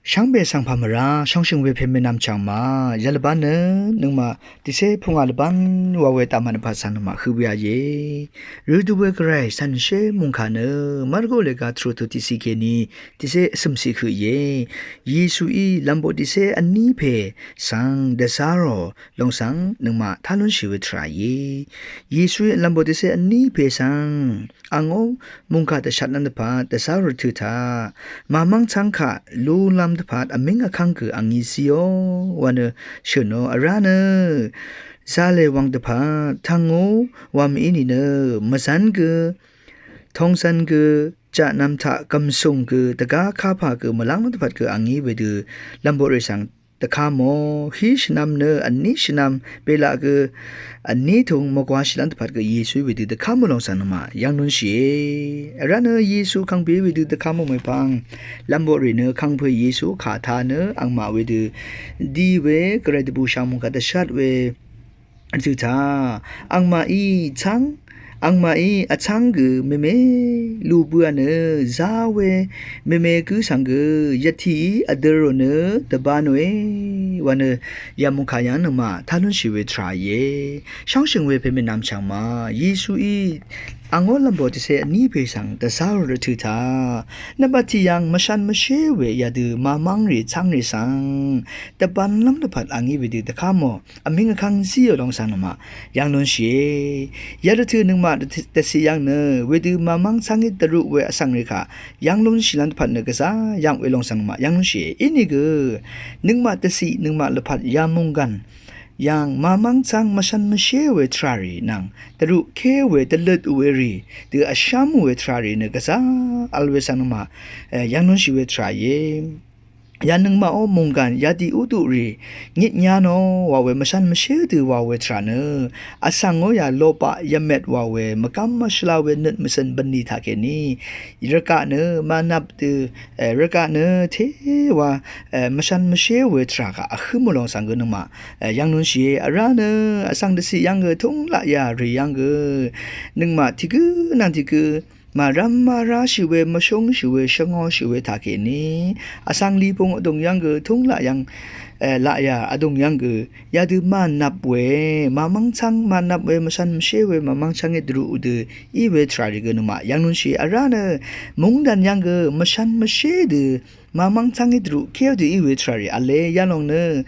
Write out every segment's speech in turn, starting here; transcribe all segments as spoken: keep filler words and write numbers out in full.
Shvngbe svng pà mvrá shóngshø̀ng we pè mènvm chv̀ng ma yvlvbán nø nøngmaq dìcé pungà lvbán wa we daqmà nvpat svng nøngmaq høq we a ye. Rødø we gvray cv̀nshér mungkà nø Marko lèga tvrù tut tiqciq kèní dìcé vcø̀mciq høq ye. Yesuí lv̀mboq dìcé vní pè svng dvzá rò lòng svng nøngmaq tá lúnshì we tvrà ye. Yesuí lv̀mboq dìcé vní pè svng angó mungkà dvshat lv́m dvpvt dvzá rò tø taq màmv́ng cáng kaq lúlv́m dvpvt vmíng vkv́ng gø angí zíò wa nø shø̀nò vrá nø zalè wvng dvpvt tv̀ngò wa mv-í nìnø mvzv́n gø tongzvn gø jaqnvm taq gv̀msùng gø dvgá kapà gø mvlv́ng lv́m dvpvt gø angí wedø lv̀mboqrì svng dvká mò hí shvnvm nø vní shvnvm belaq gø vní tùng mvgwashì lv́m dvpvt gø Yesuí wedø dvká mò lòng svng nøngmaq yv̀ng lúnshìe. Vrá nø Yesu kangpè wedø dvká mò mèpvng lv̀mboqrì nø kangpè Yesu kà tā nø angmaq wedø dì we gvray dvbùshv̀ng mungkà dvshat we rvtø̀ taq angmaqí cáng angmaqí vcáng gø mème lú bǿà nø zá we mème gǿ svng gø yvtìí vdø̄ rò nø dvbā nòe wa nø yamungkà yv́ng nøngmaq tá lúnshì we tvrà ye. Shóngshø̀ng we pè mènvm chv̀ng ma Yesuí angó lv̀mboq dìcé vní pè svng dvzá rò rvtø̀ taq nvmbat tiq yv́ng mvshv́n mvshé we yadø màmv́ng rì cáng rì svng dvbān lv́m dvpvt angí wedø dvká mò vmíng vkv́ng zíò lòng svng nøngmaq yv̀ng lúnshìe. Yarvtø̀ nøngmaq dvciq yv́ng nø wedø màmv́ng cáng í dvrú we vsvng rì kaq yv̀ng lúnshì lv́m dvpvt nø gvzá yv̀ng we lòng svng nøngmaq yv̀ng lúnshìe. Inìgø nøngmaq dvciq nøngmaq lvpat yamungkàn yv́ng màmv́ng cáng mvshv́n mvshé we tvrà rì nvng dvrú ké we dvløt we rì dø vshv́m we tvrà rì nø gvzá vl we svng nøngmaq yv̀ng lúnshì we tvrà ye. Ya nøngmaqó mungkàn yadì uqduqrì ngit nya nò wa we mvshv́n mvshé dø wa we tvrà nø vsvng ó ya lobaq yvmet wa we mvgv́m mvshvla we nøt mvcø̀n bvnì taqkèní rvgaq nø mànvp dø rvgaq nø téwa mvshv́n mvshé we tvrà kaq vhǿ mò lòng svng gø nøngmaq yv̀ng lúnshìe. Vrá nø vsvng dvciq yv́ng gø túng laq ya rì yv́ng gø nøngmaq tiqgǿ nvng tiqgǿ màrv́m màráshì we mvshúngshì we shvngōshì we taqkèní vsvng lipung vdùng yv́ng gø túng laq yv́ng laq ya vdùng yv́ng gø yadø mànvp we màmv́ng cáng mànvp we mvshv́n mvshé we màmv́ng cáng í dvrú dø í we tvrà rì gø nøngmaq yv̀ng lúnshìe. Vrá nø mungdàn yv́ng gø mvshv́n mvshé dø màmv́ng cáng í dvrú ké dø í we tvrà rì v̄le. Yalòng nø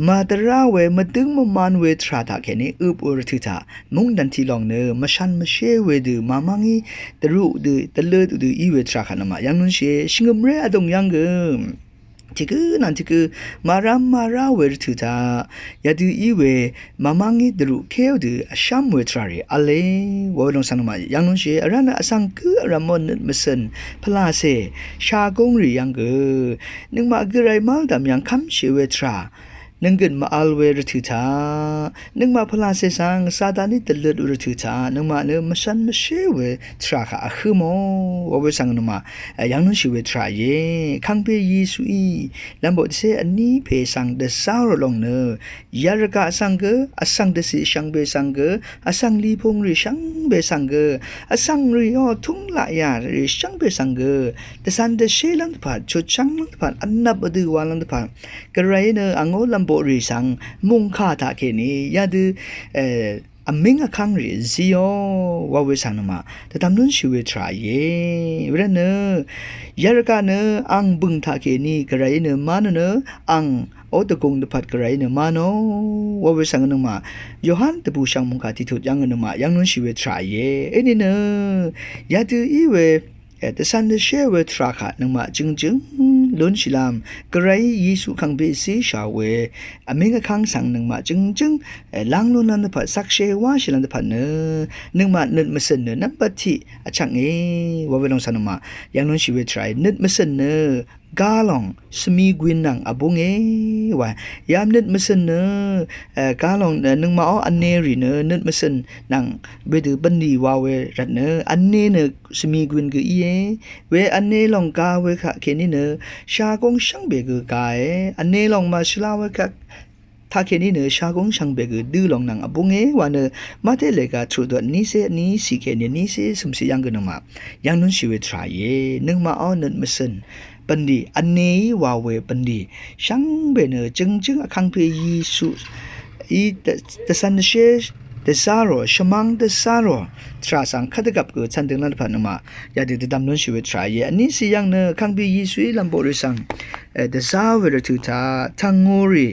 màdvrá we mvdǿng mvman we tvrà taqkèní øp we rvtø̀ taq mungdàn tiq lòng nø mvshv́n mvshé we dø màmv́ng í dvrú dø dvløt dø í we tvrà kaq nøngmaq yv̀ng lúnshìe. Shvngø̀mré vdùng yv́ng gø tiqgǿ nvng tiqgǿ màrv́m màrá we rvtø̀ taq yadø í we màmv́ng í dvrú ké dø vshv́m we tvrà rì v̄le wa we lòng svng nøngmaq yv̀ng lúnshìe. Vrá nø vsvng gǿ vrv̀mò nøt mvcø̀n pvlacè shagúng rì yv́ng gø nøngmaq gvray mv́ldv̀m yv́ng kv́mshì we tvrà nønggø̀n mvvl we rvtø̀ taq nøngmaq pvlacè svng Sataní dvløt we rvtø̀ taq nøngmaq nø mvshv́n mvshé we tvrà kaq vhǿ mò wa we svng nøngmaq yv̀ng lúnshì we tvrà ye. Kangpè Yesuí lv̀mboq dvciq vní pè svng dvzá rò lòng nø yarvgaq svng gø vsvng dvciq shvngbe svng gø vsvng lipung rì shvngbe svng gø vsvng rì ó túng laq ya rì shvngbe svng gø dvcv̄n dvshé lv́m dvpvt chutchv́ng lv́m dvpvt vnvp vdø wa lv́m dvpvt gvray nø angó lv̀mboqrì svng mungkà taqkèní yadø vmíng vkv́ng rì zíò wa we svng nøngmaq dvdvm lúnshì we tvrà ye. Wervt nø yarvgaq nø ang bø̀ng taqkèní gvray nø má nø nø ang ó dvgùng dvpvt gvray nø má nò wa we svng nøngmaq Yohan dvbùshv̀ng mungkà tiqtut yv́ng nøngmaq yv̀ng lúnshì we tvrà ye. Inìnø yadø í we dvcv̄n dvshé we tvrà kaq nøngmaq jø̀ngjǿng lúnshìlv́m gvray Yesu kangpè zíshà we vmíng vkv́ng svng nøngmaq jø̀ngjǿng láng lún lv́m dvpvt shvkshé wáshì lv́m dvpvt nø nøngmaq nøt mvcø̀n nø nvmbat tiq vchvknge wa we lòng svng nøngmaq yv̀ng lúnshì we tvrà ye. Nøt mvcø̀n nø gá lòng svmi gwin nvng vbúnge wa. Yam nøt mvcø̀n nø gá lòng nøngmaqó vne rì nø nøt mvcø̀n nvng wedø bvnlì wa we rvt nø vne nø svmi gwin gø íe. We vne lòng ga we kaq kèní nø shagúng shvngbe gø gae. Vne lòng màshvla we kaq taqkèní nø shagúng shvngbe gø dø̄ lòng nvng vbúnge wa nø Mate lèga tvrù dvt nícé nícì kèní nícé cø̀mcì yv́ng gø nøngmaq yv́ng lúnshì we tvrà ye. Nøngmaqó nøt mvcø̀n bv̀nlì, vnēí wa we bv̀nlì shvngbe nø jøngjǿng Vkangpè Yesu í dvcv̄n dvshé dvzá rò, shvmv́ng dvzá rò, tvrà svng kvt dvgvp gø cv̄n døng lv́n dvpvt nøngmaq yadø dvdvm lúnshì we tvrà íe. Vní sì yv̀ng nø Vkangpè Yesuí lv̀mboqrì svng dvzá we rvtø̀ taq tv̀ngu rì,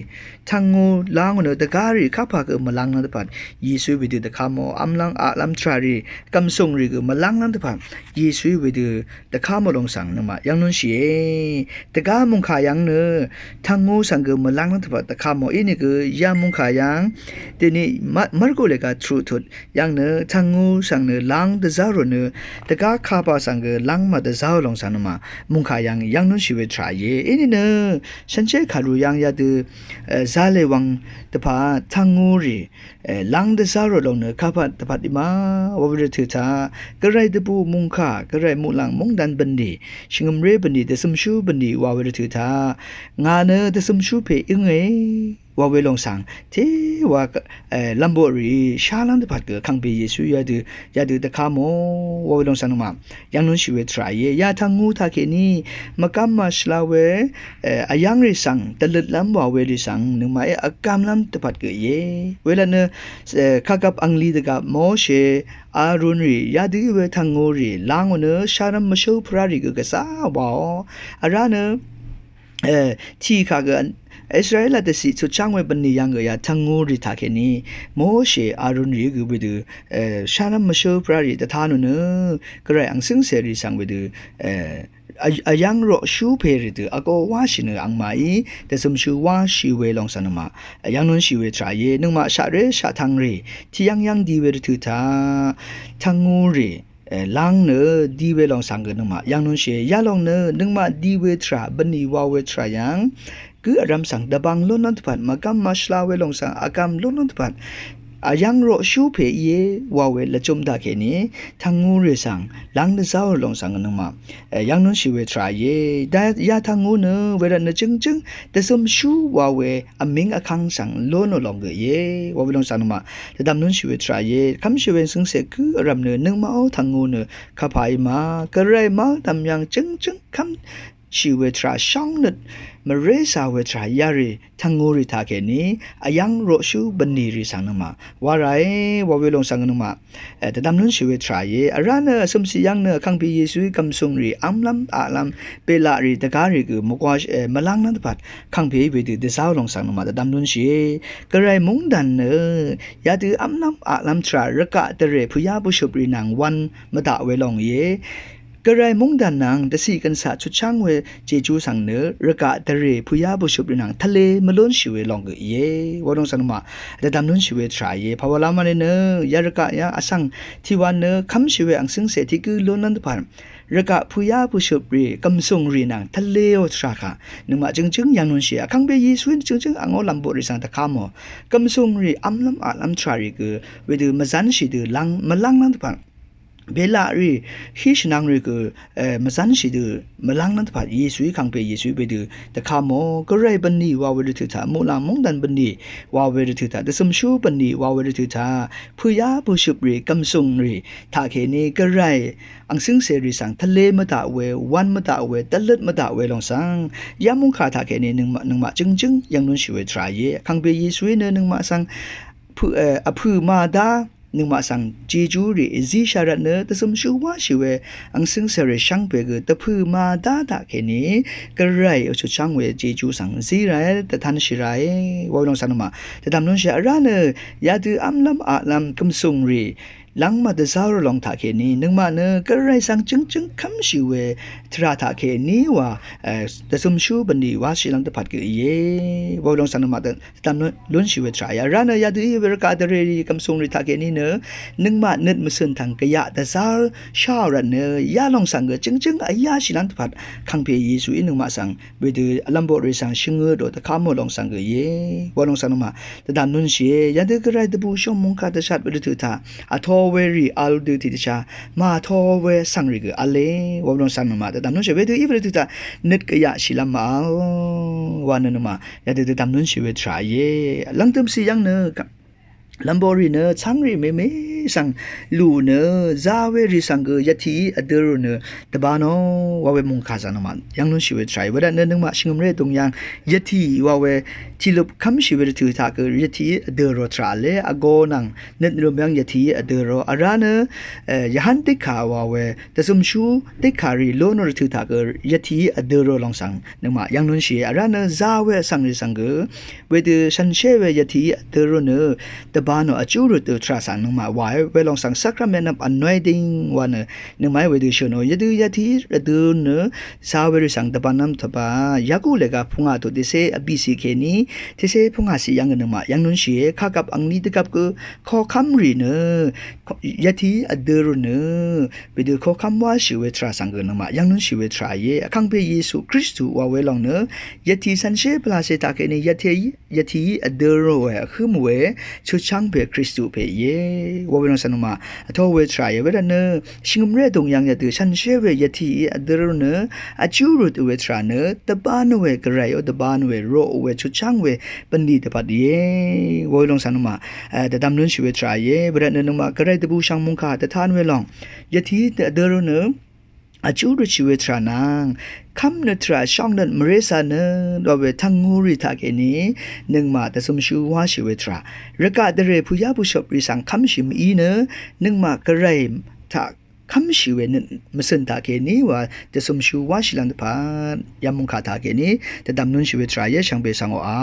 tv̀ngu lv́ng nø dvgá rì kapà gø mvlv́ng lv́n dvpvt Yesuí wedø dvkv́mò, vmlv́ng aqlv́m tvrà rì, gv̀msùng rì gø mvlv́ng lv́n dvpvt Yesuí wedø dvkv́mò lòng svng nøngmaq yv̀ng lúnshìe. Dvgá mòngkà yv̀ng nø tv̀ngu svng gø mvlv́ng lv́n dvpvt dvkv́mò, inìgø ya mòngkà yv̀ng dèni Marko lèga tvrù tut yv̀ng nø tv̀ngu svng nø lv́ng dvzá rò nø dvgá kapà svng gø lv́ng màdvzá lòng svng nøngmaq mòngkà yv̀ng yv̀ng lúnshì we tvrà íe. Inìnø shànshér kàru yv̀ng yadø zalè wv̀ng dvpvt tv̀ngu rì lv́ng dvzá rò lòng nø kapà dvpvt íma wa we rvtø̀ taq gvray dvbù mòngkà, gvray muqlàng móngdan bv̀nlì, shvngø̀mré bv̀nlì, dvcø̀mshú bv̀nlì wa we rvtø̀ taq ngà nø dvcø̀mshú pè íe wa we lòng svng tewa lv̀mboqrì shá lv́n dvpvt gø Vkangpè Yesu yadø yadø dvkv́mò wa we lòng svng nøngmaq yv̀ng lúnshì we tvrà íe. Ya tv̀ngu taqkèní mvgv́m màshvla we vyv́ng rì svng dvløtlv́m wa we rì svng nøngmaqí vgv́m lv́m dvpvt gø íe. Welvt nø kàgvp angli dvgvp Moshe, Arun rì yadø í we tv̀ngu rì lv́ngò nø shárv́m mvshǿl pvrá rì gø gvzá waò. Vrá nø tì kà gø Israel dvciq chutcháng we bv̀nlì yv̀ng gø ya tv̀ngu rì taqkèní Moshe, Arun rì gø wedø shárv́m mvshǿl pvrá rì dvtá nò nø gvray angcǿngcè rì svng wedø vyv́ng roqshú pè rì dø vgō wáshì nø angmaqí dvcø̀mshú wáshì we lòng svng nøngmaq yv̀ng lúnshì we tvrà íe. Nøngmaq shaqré shaqtvng rì tì yv́ng yv́ng di we rvtø̀ taq tv̀ngu rì lv́ng nø di we lòng svng gø nøngmaq yv̀ng lúnshìe. Yalòng nø nøngmaq di we tvrà bv̀nlì wa we tvrà yv̀ng gǿ vrv̄m svng dvbvng lún lv́n dvpvt mvgv́m màshvla we lòng svng vgv́m lún lv́n dvpvt vyv́ng roqshú pè íe wa we lvjúm taqkèní tv̀ngu rì svng lv́ng dvzá we lòng svng gø nøngmaq yv̀ng lúnshì we tvrà íe. Ya tv̀ngu nø wervt nø jǿngjǿng dvcø̀mshú wa we vmíng vkv́ng svng lónò lòng gø íe wa we lòng svng nøngmaq dvdvm lúnshì we tvrà íe. Kv́mshì we angcǿngcè gǿ vrv̄m nø nøngmaqó tv̀ngu nø kapà íma gvray mv́ldv̀m yv̀ng jǿngjǿng kv́mshì we tvrà shóngnøt mvrézà we tvrà yarì tv̀ngu rì taqkèní vyv́ng roqshú bv̀nlì rì svng nøngmaq wa ràe wa we lòng svng nøngmaq dvdvm lúnshì we tvrà íe. Vrá nø vcø̀msì yv́ng nø Vkangpè Yesuí gv̀msùng rì, vmlv́m aqlv́m, belaq rì, dvgá rì gø mvgwa mvlv́ng lv́n dvpvt Vkangpèí wedø dvzá lòng svng nøngmaq dvdvm lúnshìe. Gvray móngdàn nø yadø vmlv́m aqlv́m tvrà rvgaq dvrè pø̀yá bøshøp rì nvng wv̄n mvdaq we lòng íe. Gvray móngdàn nvng dvciq gø̀nsaq chutcháng we jejú svng nø rvgaq dvrè pø̀yá bøshøp rì nvng tvlē mvlúnshì we lòng gø íe wa lòng svng nøngmaq dvdvm lúnshì we tvrà íe. Pàwàlá mvnì nø ya rvgaq ya vsvng tiqwan nø kv́mshì we angcǿngcè tiq gǿ lún lv́n dvpvt rvgaq pø̀yá bøshøp rì gv̀msùng rì nvng tvlēò tvrà kà nøngmaq jǿngjǿng yv̀ng lúnshìe. Vkangpè Yesuí jǿngjǿng angó lv̀mboqrì svng dvkv́mò gv̀msùng rì vmlv́m aqlv́m tvrà rì gø wedø mvzv́nshì dø lv́ng mvlv́ng lv́n dvpvt belaq rì hí shvnvng rì gø mvzv́nshì dø mvlv́ng lv́n dvpvt Yesuí Vkangpè Yesuí wedø dvkv́mò gvray bv̀nlì wa we rvtø̀ taq muqlàng móngdàn bv̀nlì wa we rvtø̀ taq dvcø̀mshú bv̀nlì wa we rvtø̀ taq pø̀yá bøshøp rì gv̀msùng rì taqkèní gvray angcǿngcè rì svng tvlē mvdaq we wv̄n mvdaq we dvløt mvdaq we lòng svng ya mòngkà taqkèní nøngmaq jǿngjǿng yv̀ng lúnshì we tvrà íe. Vkangpè Yesuí nø nøngmaq svng vpø̀ màdá nøngmaq svng jejú rì zíshà rvt nø dvcø̀mshú wáshì we angcǿngcè rì shvngbe gø dvpø̀ màdá taqkèní gvray vchutcháng we jejú svng zí ràe dvtv́nshì ràe wa lòng svng nøngmaq dvdvm lúnshìe. Vrá nø yadø vmlv́m aqlv́m gv̀msùng rì lv́ng mvdvzá rò lòng taqkèní nøngmaq nø gvray svng jǿngjǿng kv́mshì we tvrà taqkèní wa dvcø̀mshú bv̀nlì wáshì lv́m dvpvt gø íe wa lòng svng nøngmaq dvdvm lúnshì we tvrà íe. Vrá nø yadø í we rvgaq dvrè rì gv̀msùng rì taqkèní nø nøngmaq nøt mvcø̀n tv̀ng gvyaq dvzá sháò rvt nø ya lòng svng gø jǿngjǿng vyáshì lv́m dvpvt Vkangpè Yesuí nøngmaq svng wedø vlv̀mboqrì svng shvngøtò dvkv́mò lòng svng gø íe wa lòng svng nøngmaq dvdvm lúnshìe. Yadø gvray dvbùshóng mòngkà dvshat we rvtø̀ taq vtō werì vl dø tiqdvsha màtō we vsvng rì gø v̄le wa lòng svng nøngmaq dvdvm lúnshìe. Wedø í we rvtø̀ taq nøt gvyaqshì lv́m màvl wa nø nøngmaq yadø dvdvm lúnshì we tvrà íe. Lv̀ngdø̀msì yv́ng nø lv̀mboqrì nø chv́ngrì mème svng lù nø zá we rì svng gø yvtìí vdø̄ rò nø dvbā nò wa we mòngkà svng nøngmaq yv́ng lúnshì we tvrà í. Wedvt nø nøngmaq shvngø̀mré dùngyv̄ng yvtì wa we tìløp kv́mshì we rvtø̀ taq gø yvtìí vdø̄ rò tvrà v̄le. Vgō nvng nøt rø̀m yv́ng yvtìí vdø̄ rò vrá nø, e, yvhv́n dv́kà wa we dvzø̀mshú dv́kà rì ló nò rvtø̀ taq gø yvtìí vdø̄ rò lòng svng nøngmaq yv́ng lúnshì. Vrá nø zá we vsvng rì svng gø wedø shànshér we yvtìí vdø̄ rò nø dvbā nò vjú røt dø tvrà svng nøngmaq wàe. Welòng svng sacrament of anointing wa nø nøngmaqí wedø shø̀n ò. Yadø yvtìí vdø̄ nø zá we rì svng dvbānv́m tvbā Yaku lèga pungà tut tiqcé vbìcì kèní tiqcé pungàcì yv́ng gø nøngmaq yv́ng lúnshìe. Kagvp angni dvgvp gø koqkv́m rì nø yvtìí vdø̄ rò nø wedø koqkv́m wáshì we tvrà svng gø nøngmaq yv́ng lúnshì we tvrà íe. Vkàngpè Yesu Kristu wa welòng nø yvtì shànshér pvlacè taq kèní yvtìí yvtìí vdø̄ ròe vhǿm we chutcháng pè Kristu pè íe. Wa welòng svng nøngmaq vtō we tvrà íe. Wedvt nø shvngø̀mré dùngyv̄ng yvdø shànshér we yvtìí vdø̄ rò nø vjú røt we tvrà nø dvbā nò we gvray ó dvbā nò we rò we chutcháng we bv̀nlì dvpvt íe. Wa welòng svng nøngmaq, e, dvdvm lúnshì we tvrà íe. Wedvt nø nøngmaq gvray dvbùshv̀ng mòngkà dvtan welòng yvtìí vdø̄ rò nø vjú røtshì we tvrà nvng kv́m nø tvrà shóng nøt mvré cà nø wa we tv̀ng ngūrì taq kèní nøngmaq dvzø̀mshú wáshì we tvrà. Rvgaq dvrè puyá pushop rì svng kv́mshì mv-í nø nøngmaq gvray taq kv́mshì we nøt mvcø̀n taq kèní wa dvzø̀mshú wáshì lv́m dvpvt yamungkà taq kèní dvdvm lúnshì we tvrà íe. Shvngbe svng oqà